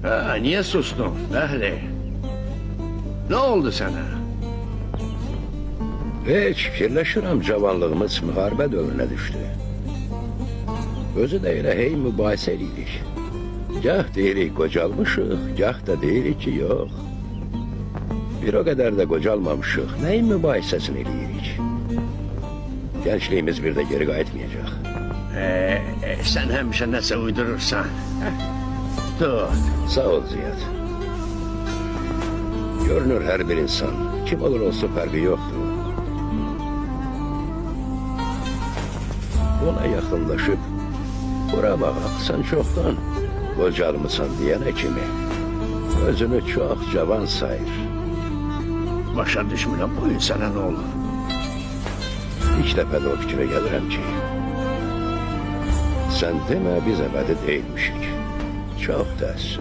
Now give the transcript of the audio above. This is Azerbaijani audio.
Ha, niye sustun Bəhli? Ne oldu sana? Heç fikirləşirəm cavanlığımız müharibə dövrünə düşdü. Özü də elə hey mübahisə eləyirik. Gah deyirik qocalmışıq, gah da deyirik ki, yox. Bir o qədər də qocalmamışıq. Nəyin mübahisəsini eləyirik? Gençliğimiz bir də geri qayıtmayacaq. Sen həmişə nəsə uydurursan. Tut. Sağ ol Ziyad. Görünür hər bir insan, kim olur olsun fərqi yoxdur. Ona yaxınlaşıb, bura bax, sən çoxdan qocalmısan deyənə kimi özünü çox cavan sayır. Başa düşmürəm bu insana nə olur? İlk dəfə də o fikrə gəlirəm ki, sən demə biz əbədi deyilmişik. Çox təəssüf.